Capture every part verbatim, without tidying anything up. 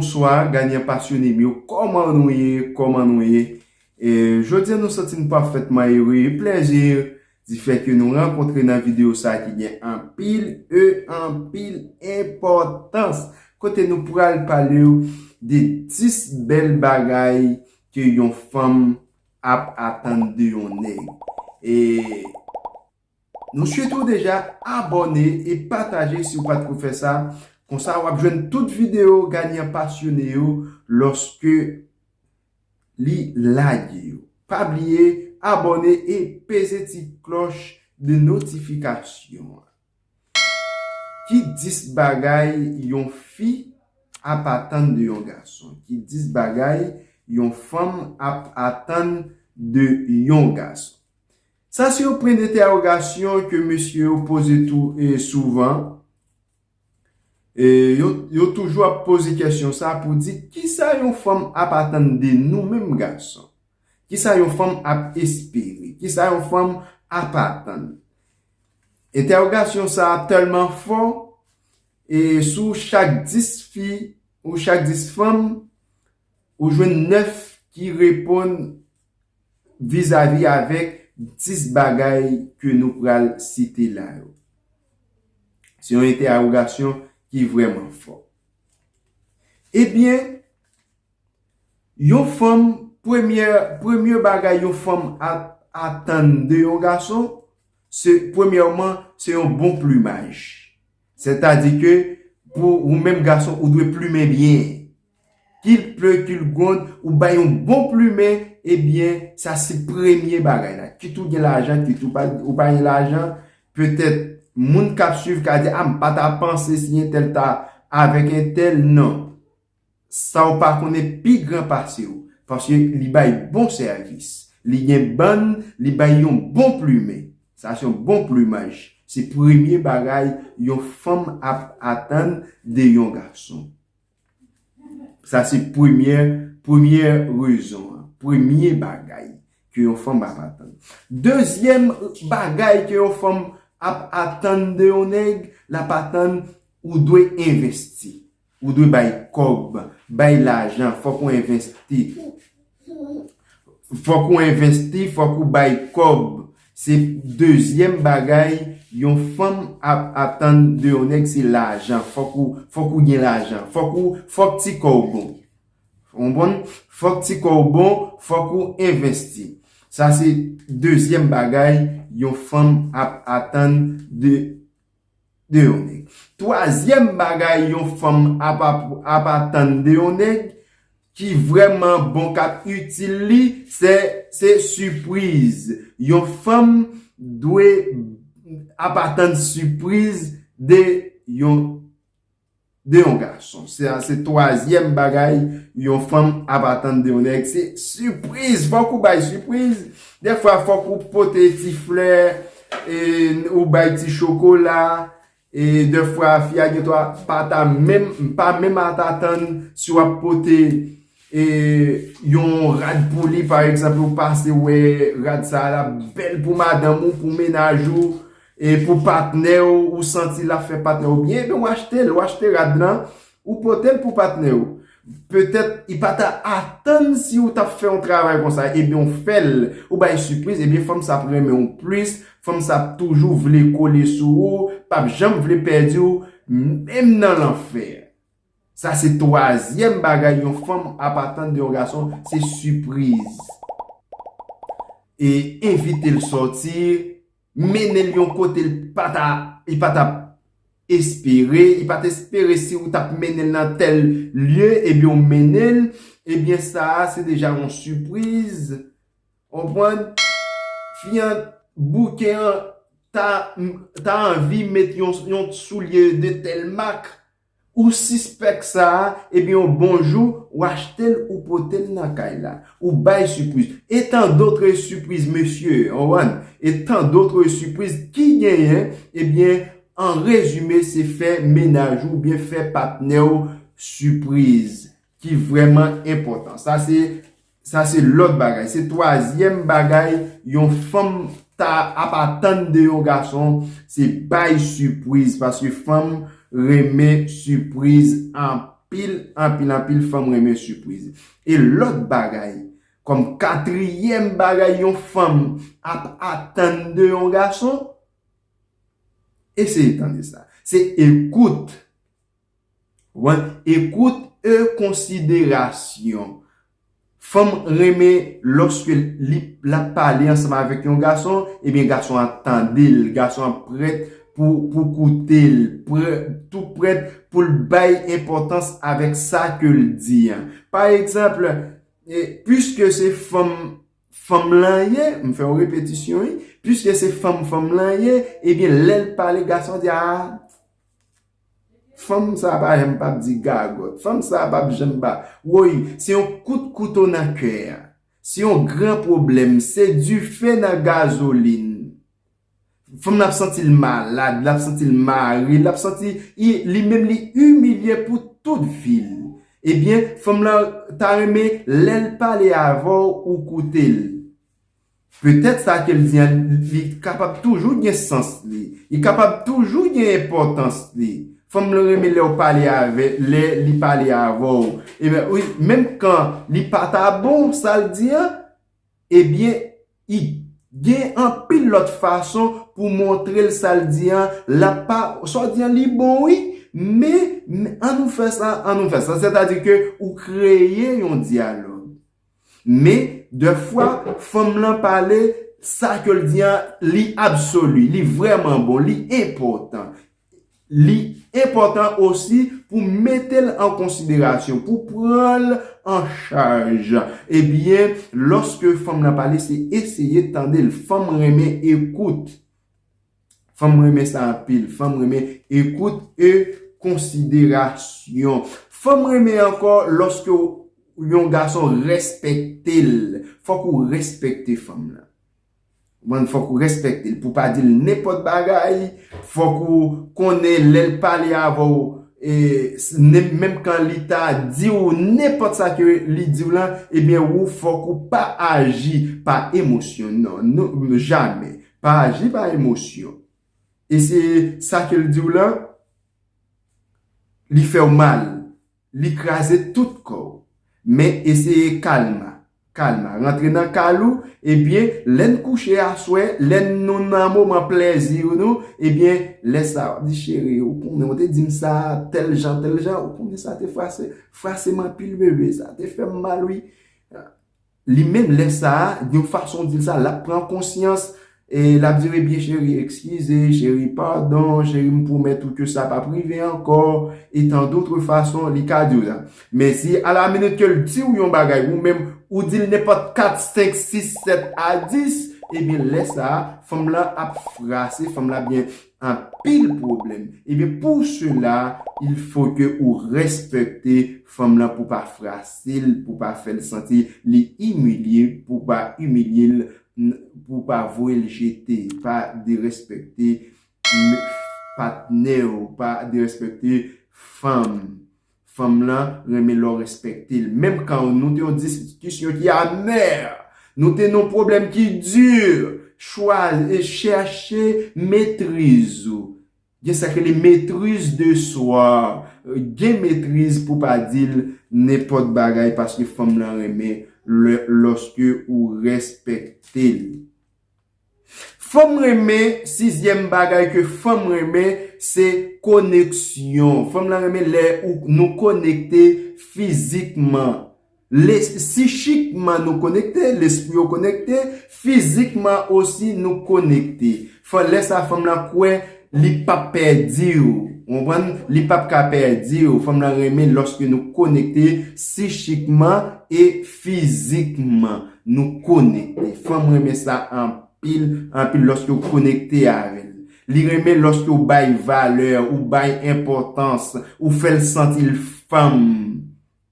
Bonswa, ganyan pasyone m yo. Kòman nou ye? Kòman nou ye? E, jodi a nou santi n pafètman ere e plèzi difè ke nou rankontre nan videyo sa a ki gen anpil e anpil enpòtans. Kote nou pral pale w de dis bèl bagay ke yon fanm ap atann de yon nèg. E nou swete w deja abòne e pataje si w pa t ko fè sa. Konsa w ap jwenn tout videyo ganyan pasyone yo lòske li lage yo. Pa bliye abòne e peze ti klòch de notifikasyon an. Ki dis bagay yon fi ap atann de yon gason? Ki dis bagay yon fanm ap atann de yon gason? Sa se yon pwen dentèwogasyon ke mesye yo poze tou e souvan. E yo, yo toujou ap poze kesyon sa pou di, kisa yon fanm ap atann de nou menm gason? Kisa yon fanm ap espere? Kisa yon fanm ap atann? Entèwogasyon sa a tèlman fò, e sou chak dis fi ou chak dis fanm, ou jwenn nèf ki reponn vizavi avèk dis bagay ke nou pral site la yo. Se yon entèwogasyon ki vrèman fò. Ebyen, yon fanm, premye, premye bagay yon fanm a-, atann de yon gason, se, premyèman, se yon bon plimaj. Sètadi ke pou ou menm gason, ou dwe plimen byen. Qu'il pleuve, qu'il gronde, ou bay yon bon plimen, ebyen, sa se premye bagay la. Kit ou gen lajan, kit ou pa, ou pa gen lajan, petèt moun k ap swiv ka di, a, m pa ta panse si entèl ta avèk entèl, non. Sa w pa konnen pi gran pase w, paske li bay bon sèvis. Li gen bann, li bay yon bon plimen. Sa se yon bon plimaj. Se premye bagay yon fanm ap atann de yon gason. Sa se premyè, premyè rezon an, premye bagay ke yon fanm ap atann. Dezyèm bagay ke yon fanm ap atann de yon nèg, l ap atann ou dwe envesti. Ou dwe bay kòb, bay lajan, fòk ou envesti. Fòk ou envesti, fòk ou bay kòb. Se dezyèm bagay yon fanm ap atann de yon nèg, se lajan. Fòk ou, fòk ou gen lajan. Fòk ou, fòk ti kò w bon. Ou konprann? Fòk ti kò w bon, fòk ou envesti. Sa se dezyèm bagay yon fanm ap atann de de yon nèg. Twazyèm bagay yon fanm ap, ap, ap atann de yon nèg ki vrèman bon, k ap itil li, se, se sipriz. Yon fanm dwe ap atann sipriz de yon, de yon gason. Se, se twazyèm bagay yon fanm ap atann de yon nèg, se sipriz. Fòk ou bay sipriz. Dèfwa, fòk ou pote ti flè, e, ou bay ti chokola, e dèfwa fi a gen dwa pa ta menm, pa menm ap atann si w ap pote, e, yon rad pou li, pa egzanp, ou pase wè rad sa a, l ap bèl pou madanm ou, pou mennaj ou, e pou patnè w, ou santi l ap fè patnè w byen, ebyen w achte l, w achte rad lan, ou pote l pou patnè w. Petèt, li pa ta atann si w t ap fè yon travay konsa, ebyen w fè l, ou bay sipriz, ebyen fanm sa ap renmen w plis, fanm sa ap toujou vle kole sou ou, p ap janm vle pèdi w, menm nan lanfè. Sa se twazyèm bagay yon fanm ap atann de yon gason, se sipriz. E envite l sòti, mennen l yon kote l pa ta, li pa t ap espere, li pa t espere si w t ap mennen l nan tèl lye, ebyen w mennen l, ebyen sa a se deja yon sipriz. Konprann? Fi an, bouke an, ta, ta anvi met yon, yon soulye de tèl mak. Ou sispèk sa a, ebyen, yon bon jou, ou achte l, ou pote l nan kay la. Ou bay sipriz. E tant d'autres surprises, mesye, w konprann? E tant d'autres surprises ki genyen, ebyen, an rezime, se fè mennaj ou oubyen fè patnè w sipriz ki vrèman enpòtan. Sa se, sa se lòt bagay. Se twazyèm bagay yon fanm ta ap atann de yon gason, se bay sipriz, paske fanm renmen sipriz anpil. Anpil, anpil, anpil fanm renmen sipriz. E lòt bagay, kòm katriyèm bagay yon fanm ap atann de yon gason, eseye tande sa. Se ekout. Ou konprann? Ekout e konsiderasyon. Fanm renmen lòske li, l ap pale ansanm avèk yon gason, ebyen gason an tande l, gason an prèt pou, pou koute l, prè, tou prèt pou l bay enpòtans avèk sa ke l di an. Pa egzanp, e, piske se fanm, fanm lan ye, m fè yon repetisyon, wi, piske se fanm, fanm lan ye, ebyen lè l pale, gason di, a, fanm sa pa janm p ap di gagòt. Fanm sa p ap janm pa. Woy, se yon kout kouto nan kè a. Se yon gran pwoblèm. Se dife nan gazolin. Fanm nan ap santi l malad, l ap santi l mare, l ap santi i- li menm li imilye pou tout vi l. Ebyen, fanm lan ta renmen lè l pale avè w, ou koute l. Petèt sa ke l di an, li kapab toujou gen sans li. Li kapab toujou gen enpòtans li. Fanm lan renmen lè w pale avè, lè li pale avè w. Ebyen, wi, menm kan li pa ta bon, sa l di an, ebyen, i gen anpil lòt fason pou montre l sa l di an. L ap pa, sa w di an, li bon, wi, men, men, an nou fè sa, an nou fè sa. Sètadi ke ou kreye yon dyalòg. Men, dèfwa, fanm lan pale, sa ke l di an, li absoli, li vrèman bon, li enpòtan. Li enpòtan osi pou mete l an konsiderasyon, pou pran l an chaj. Ebyen, lòske fanm lan pale, se eseye tande l. Fanm renmen ekout. Fanm renmen sa anpil. Fanm renmen ekout e konsiderasyon. Fanm renmen ankò lòske w- yon gason respekte l. Fòk ou respekte fanm lan. Bon, fòk ou respekte l. Pou pa di l nenpòt bagay, fòk ou konnen lè l pale avè w, e, s- ne- menm kan li ta di w nenpòt sa ke li di w lan, ebyen, ou fòk ou pa aji pa emosyon. Non, non, jamè. Pa aji pa emosyon. E se sa ke l di w lan, li fè w mal, li kraze tout kò w. Men eseye kalma, kalma. Rantre nan kal ou, ebyen, lè n kouche aswè, lè nou nan moman plèzi nou, ebyen, lè sa, w ap di, cheri, ou konnen, ou te di m sa, tèl jan, tèl jan, ou konnen sa te frase, frase m anpil, bebe, sa te fè m mal, wi. Li menm lè sa a, yon fason w di l sa, l ap pran konsyans, e l ap di w, ebyen, cheri, eskize, cheri, padon, cheri, m pwomèt ou ke sa p ap rive ankò, e tan dotre fason, li ka di w sa. Men si a la minit ke l di w yon bagay, ou menm, ou di l nenpòt kat, senk, sis, sèt a dis, ebyen, lè sa a, fanm lan ap frase, fanm lan ap gen anpil pwoblèm. Ebyen, pou sela, il faut que ou respekte fanm lan pou pa frase l, pou pa fè l santi li imilye, pou pa imilye l, n- pou pa voye l jete, pa derespekte m- patnè w, pa derespekte fanm. Fanm lan renmen lè w respekte l. Menm kan nou te yon diskisyon ki amè, nou te nan yon pwoblèm ki di, chwa- e chèche metriz ou. Gen sa k rele maîtrise de soi. Gen metriz pou pa di l nenpòt bagay paske fanm lan renmen lè- lòske ou respekte l. Fanm renmen, sizyèm bagay ke fanm renmen, se koneksyon. Fanm lan renmen lè ou, nou konekte fizikman. Le- sichikman nou konekte, lespri yo konekte, fizikman osi nou konekte. Fò lè sa fanm lan kwè li p ap pèdi w. Ou konprann? Li p ap ka pèdi w. Fanm lan renmen lòske nou konekte sichikman e fizikman. Nou konekte. Fanm renmen sa anpil, anpil lòske w konekte avè l. Li renmen lòske w bay valè, ou bay enpòtans, ou fè l santi l fanm.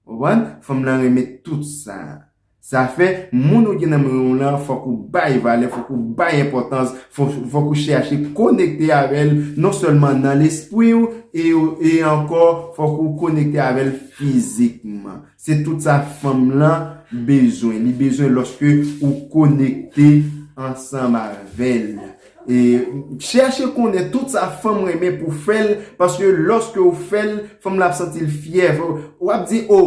Ou konprann? Fanm lan renmen tout sa. Sa fè, moun ou gen nan men w lan, fòk ou bay valè, fòk ou bay enpòtans, fò- fòk ou chèche konekte avè l, non sèlman nan lespri w, e, e ankò, fòk ou konekte avè l fizikman. Se tout sa fanm lan bezwen. Li bezwen lòske ou konekte ansanm avè l. E chèche konnen tout sa fanm renmen pou fè l, paske lòske w fè l, fanm la ap santi l fyè. W ap di, o,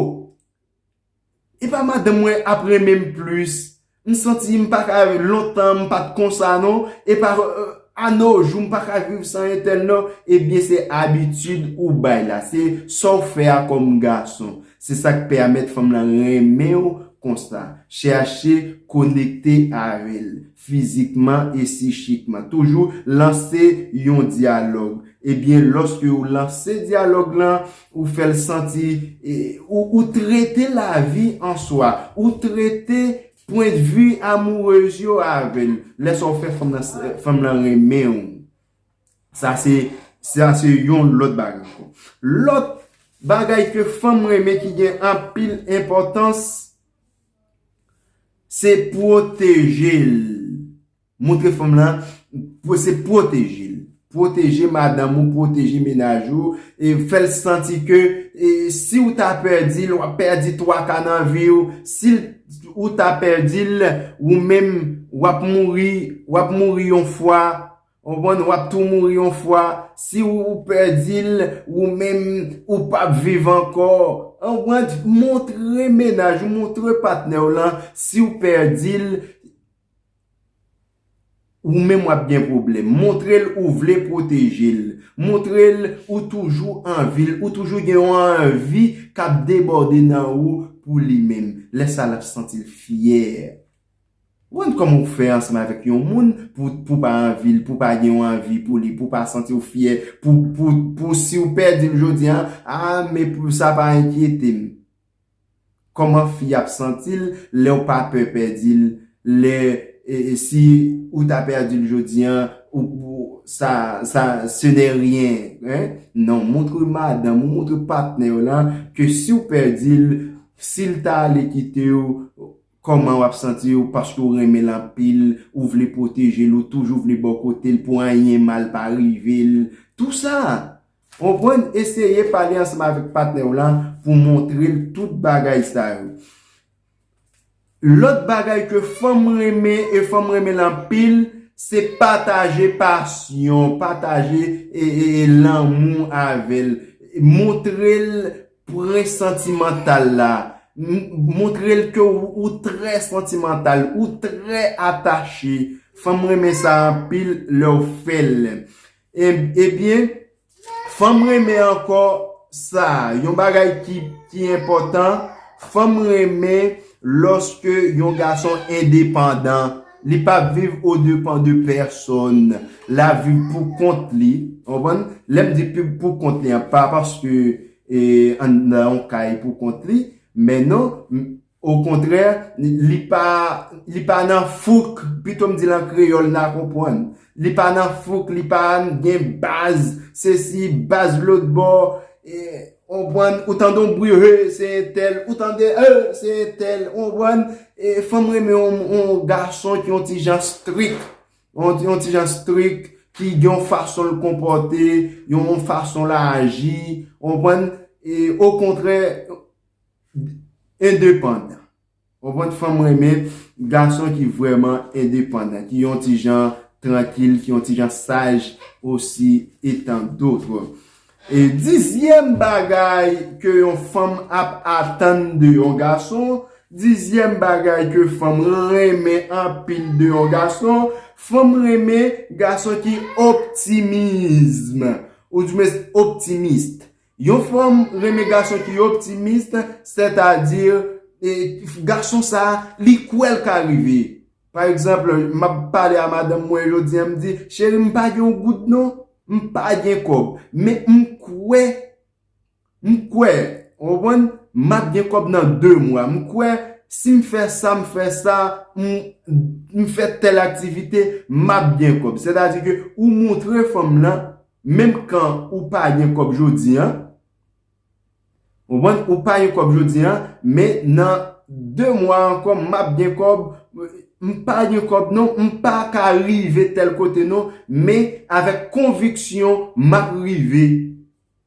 e pa madanm mwen ap renmen m plis. M santi m pa ka, lontan m pa t konsa non. E pa, euh, a no jou m pa ka viv san entèl non. Ebyen, se abitid ou bay la. Se sa w fè a kòm gason. Se sa k pèmèt fanm lan renmen w konsa. Chèche konekte avè l fizikman e sichikman. Toujou lanse yon dyalòg. Ebyen, lòske w lanse dyalòg lan, ou fè l santi, e, ou, ou trete lavi an swa, ou trete pwendvi amourez yo avè l. Lè sa w fè fanm lan, fanm lan renmen w. Sa se, sa se yon lòt bagay ankò. Lòt bagay ke fanm renmen ki gen anpil enpòtans, se pwoteje l. Montre fanm lan, pou se pwoteje l. Pwoteje madanm ou, pwoteje mennaj ou, e fè l santi ke, e, si w ta pèdi l, w ap pèdi twa ka nan vi w. Si l, ou ta pèdi l, ou menm, w ap mouri, w ap mouri yon fwa. Ou konprann? W ap tou mouri yon fwa. Si w, ou pèdi l, ou menm, ou p ap viv ankò. Ou konprann? Montre mennaj ou, montre patnè w lan, si w pèdi l, ou menm w ap gen pwoblèm. Montre l ou vle pwoteje l. Montre l ou toujou anvi l. Ou toujou gen yon anvi k ap debòde nan ou pou li menm. Lè sa a, l ap santi l fyè. Ou konn kòman w fè ansanm avèk yon moun pou, pou pa anvi l, pou pa gen yon anvi pou li, pou pa santi w fyè, pou, pou, pou si w pèdi l jodi a, a, men pou sa pa enkyete m. Kòman fi ap santi l lè w pa pè pèdi l, lè, e, e, si ou ta pèdi l jodi a, ou, ou, sa, sa, ce n'est rien, hein? Non, montre madanm ou, montre patnè w lan ke si w pèdi l, si l ta ale kite w, kòman w ap santi w, paske w renmen l anpil, ou vle pwoteje l, ou toujou vle bò kote l pou anyen mal pa rive l. Tou sa, konprann, eseye pale ansanm avèk patnè w lan pou montre l tout bagay sa yo. Lòt bagay ke fanm renmen, e fanm renmen l anpil, se pataje pasyon, pataje, e, e, e lanmou avè l. Montre l pwen santimantal la. M-, montre l ke w, ou trè santimantal, ou trè atache. Fanm renmen sa anpil lè w fè l. E, ebyen, fanm renmen ankò sa, yon bagay ki, ki enpòtan, fanm renmen lòske yon gason endepandan, li pa viv o depan de pèsòn, l ap viv pou kont li, w konprann? Lè m di pou, pou kont li an, pa paske, e, anndan yon kay pou kont li, men non, m-, okontrè, li pa, li pa nan fouk, pito m di l an kreyòl, n a konprann. Li pa nan fouk, li pa gen baz, sesi, baz lòtbò, e, w konprann, ou tande yon bri, he, se entèl, ou tande, e, se entèl, w konprann, e, fanm renmen yon, yon gason ki yon ti jan strik, yon, yon ti jan strik, ki gen yon fason l konpòte, yon, yon fason l aji, w konprann, e, okontrè, endepandan. Ou konprann, fanm renmen gason ki vrèman endepandan, ki yon ti jan trankil, ki yon ti jan saj osi, et tant d'autres. E dizyèm bagay ke yon fanm ap atann de yon gason, dizyèm bagay ke fanm renmen anpil de yon gason, fanm renmen gason ki optimism, ou di mwens optimis. Yon fanm renmen gason ki optimis, sètadi, e, gason sa a, li kwè l ka rive. Pa egzanp, m ap pale a madanm mwen jodi a, m di, cheri, m pa gen yon goud non, m pa gen kòb, men m kwè, m kwè, w konprann, m ap gen kòb nan de mwa, m kwè, si m fè sa, m fè sa, m, m fè tèl aktivite, m ap gen kòb. Sètadi ke ou montre fanm lan, menm kan ou pa gen kòb jodi a, w konprann, ou pa gen kòb jodi a, men nan de mwa ankò, m ap gen kòb, m pa gen kòb non, m pa ka rive tèl kote non, men avèk konviksyon, m ap rive.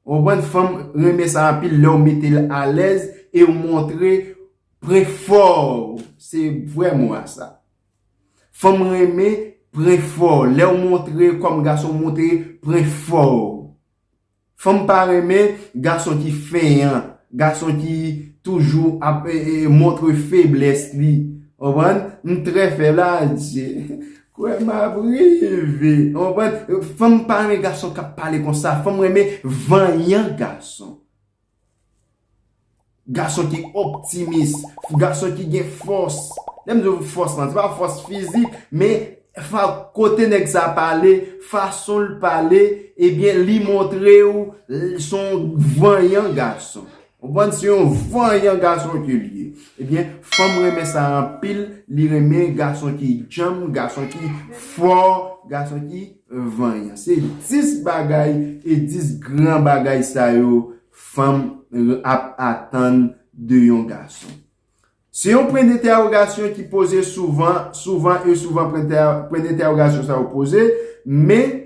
W konprann, fanm renmen sa anpil, lè w mete l alèz e w montre pwen fò w. Se vrè mo a sa. Fanm renmen pran efò. Lè w montre kòm gason, montre pran efò. Fanm pa renmen gason ki fenyan, gason ki toujou ap e, e, montre feblès li. Konprann? M trè fèb la, Dye. Kwè m ap rive. Konprann? Fanm pa renmen gason k ap pale konsa. Fanm renmen vanyan gason. Gason ki optimis, gason ki gen fòs. Lè m di w fòs lan, se pa fòs fizik, men fa, kote nèg sa pale, fason l pale, ebyen, li montre w l se yon vanyan gason. Konprann? Se yon vanyan gason ke l ye. Ebyen, fanm renmen sa anpil, li renmen gason ki djanm, gason ki fò, gason ki vanyan. Se dis bagay e dis gran bagay sa yo fanm ap atann de yon gason. Se yon pwen dentèwogasyon ki poze souvan, souvan e souvan pwen dentè-, pwen dentèwogasyon sa yo poze, men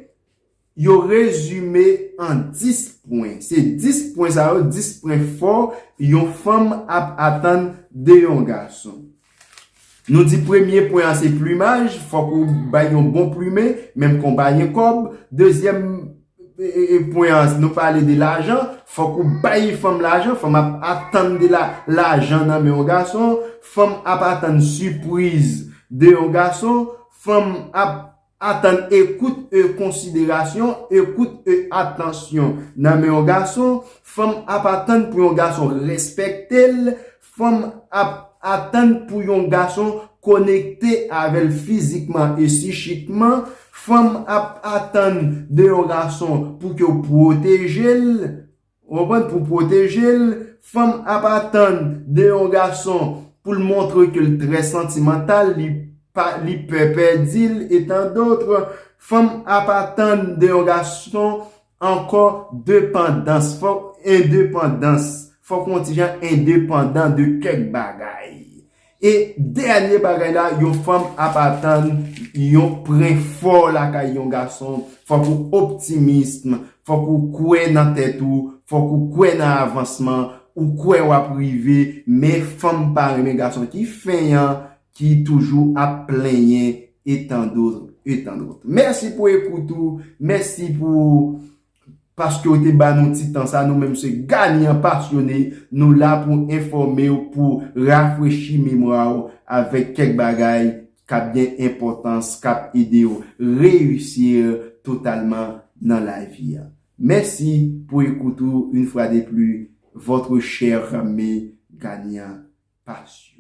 yo rezime an dis pwen. Se dis pwen sa yo, dis pwen fò yon fanm ap atann de yon gason. Nou di premye pwen an se plimaj, fòk ou bay yon bon plimen, menm ke w pa gen kòb. Dezyèm e, e, e, pwen an, nou pale de lajan, fòk ou bay fanm lajan, fanm ap atann de la, lajan nan men yon gason, fanm ap atann sipriz de yon gason, fanm ap atann ekout e konsiderasyon, ekout e atansyon nan men yon gason, fanm ap atann pou yon gason respekte l, fanm ap atann pou yon gason konekte avè l fizikman e sichikman, fanm ap atann de yon gason pou ke w pwoteje l, ou konprann, pou pwoteje l, fanm ap atann de yon gason pou l montre ke l trè santimantal, li pa, li pè pèdi l, e tan dòt. Fanm ap atann de yon gason ankò depandans, fòk endepandans, fòk yon ti jan endepandan de kèk bagay. E dènye bagay la, yon fanm ap atann yon pwen fò lakay yon gason. Fòk ou optimis, fòk ou kwè nan tèt ou, fòk ou kwè nan avansman, ou kwè w ap rive, men fanm pa renmen gason ki fenyan, ki toujou ap plenyen, e tan dòt, e tan dòt. Mèsi pou ekout ou, mèsi pou paske w te ba nou ti tan sa, nou menm se Ganyan Pasyone, nou la pou enfòme w, pou rafrechi memwa w avèk kèk bagay k ap gen enpòtans, k ap ede w reyisi totalman nan lavi a. Mèsi pou ekout ou, une fois de plus, votre cher ami Ganyan Pasyone.